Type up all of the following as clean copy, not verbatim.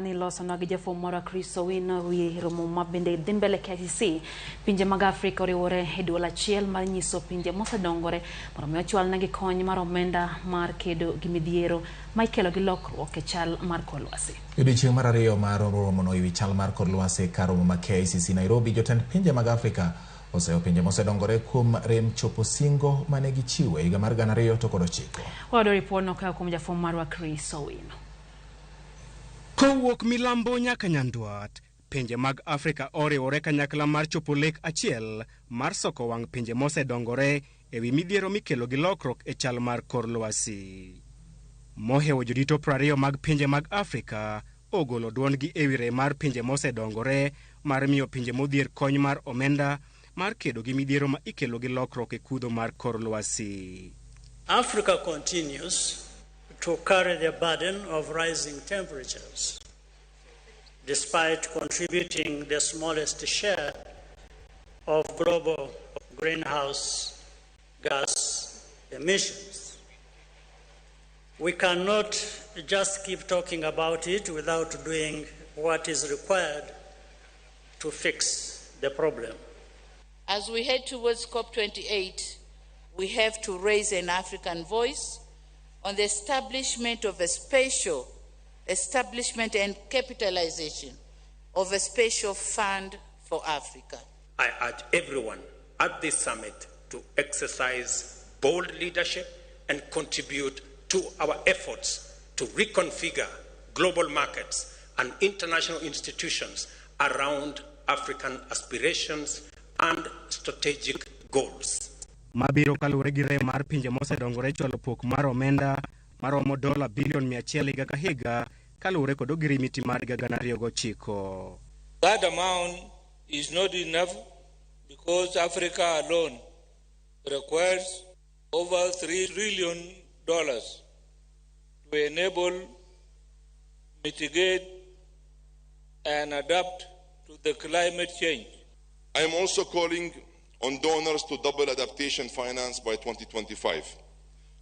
mane ilosonwa gi jafwambo marwa Chris Owino wi romo ma bende dhi mbele KICC. Pinje mag Afrika oriwore e duol achiel mar nyiso pinje mosedongore mondo mi ochwalnegi kony mar omenda mar kedo gi midhiero ma ikelo gi lokruok e chal mar kor lwasi. E odiechieng' mar ariyo mar romono e wi chal mar kor lwasi kar romo ma KICC Nairobi, jotend pinje mag Afrika oseyo pinje mosedongore kuom rem chopo singo mane gichiwo e higa mar 2009. Wayudo ripodno koa kuom jafwambo marwa Chris Owino. Kowuok milambo nyaka nyandwat, pinje mag Afrika oriwore kanyakla mar chopo lek achiel mar soko wang' pinje mosedongore e wi midhiero mikelo gi lokruok e chal mar kor lwasi. Mohewo jodito 20 mag pinje mag Afrika ogolo duondgi e wi rem mar pinje mosedongore mar miyo pinje modhier kony mar omenda mar kedo gi midhiero ma ikelo gi lokruok e kudho mar kor lwasi. Africa continues to carry the burden of rising temperatures, despite contributing the smallest share of global greenhouse gas emissions. We cannot just keep talking about it without doing what is required to fix the problem. As we head towards COP28, we have to raise an African voice on the establishment of a special establishment and capitalization of a special fund for Africa. I urge everyone at this summit to exercise bold leadership and contribute to our efforts to reconfigure global markets and international institutions around African aspirations and strategic goals. Mabiro kaluwore gi rem mar pinje mosedongore chwalo pok mar omenda maromo dola bilion 100 higa ka higa kaluwore kod ogirimiti mar higa 2009. That amount is not enough because Africa alone requires over $3 trillion to enable, mitigate, and adapt to the climate change. I am also calling on donors to double adaptation finance by 2025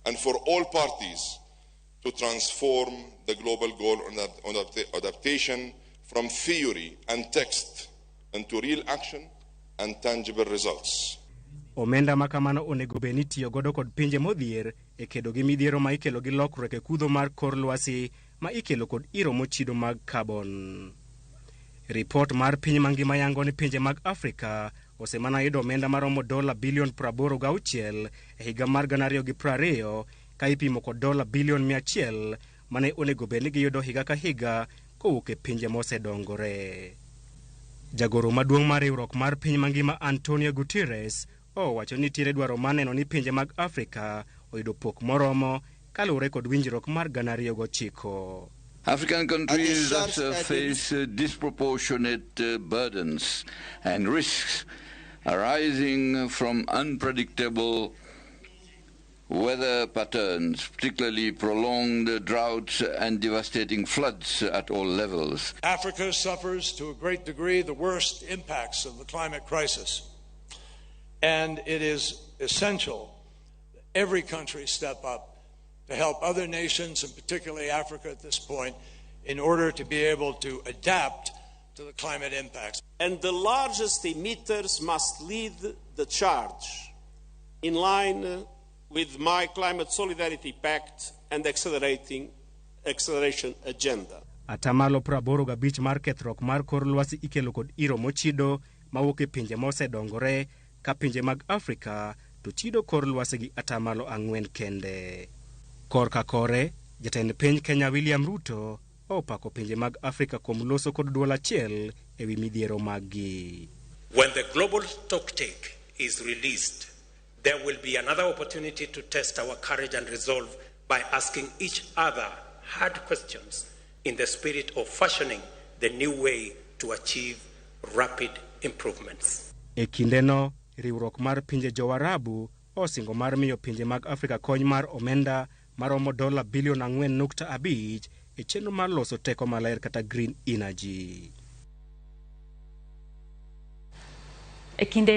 and for all parties to transform the global goal on adaptation from theory and text into real action and tangible results. Omenda ma kamano onego bed ni itiyo godo kod pinje modhier e kedo gi midhiero ma ikelo gi lokruok e kudho mar kor lwasi ma ikelo kod iro mochido mag carbon. Ripot mar piny mangima yango ni pinje mag Afrika osemana yudo omenda maromo dola bilion 86 e higa mar 2020 ka ipimo kod dola bilion 100 mane onego bed ni giyudo higa ka higa kowuok e pinje mosedongore. Jagoro maduong' mar riwruok mar piny mangima Antonio Guterres owacho ni nitiere dwaro mar neno ni pinje mag Afrika oyudo pok moromo kaluwore kod winjruok mar 2009. African countries that face disproportionate burdens and risks arising from unpredictable weather patterns, particularly prolonged droughts and devastating floods at all levels. Africa suffers to a great degree the worst impacts of the climate crisis, and it is essential that every country step up to help other nations, and particularly Africa at this point, in order to be able to adapt to the climate impacts. And the largest emitters must lead the charge in line with my Climate Solidarity Pact and acceleration agenda. Atamalo 85 mar kethruok mar kor lwasi ikelo kod iro mochido mawuok e pinje mosedongore ka pinje mag Afrika to chido kor lwasi gi atamalo 4 kende. Korka kore, jatend piny Kenya William Ruto opako pinje mag Afrika kuom loso kod duol achiel e wi midhiero maggi. When the global stocktake is released, there will be another opportunity to test our courage and resolve by asking each other hard questions in the spirit of fashioning the new way to achieve rapid improvements. E kindeno, riwruok mar pinje Jowarabu osingo mar miyo pinje mag Afrika kony mar omenda maromo dola bilion 4.5 e chenro mar loso teko maler kata green energy. E kinde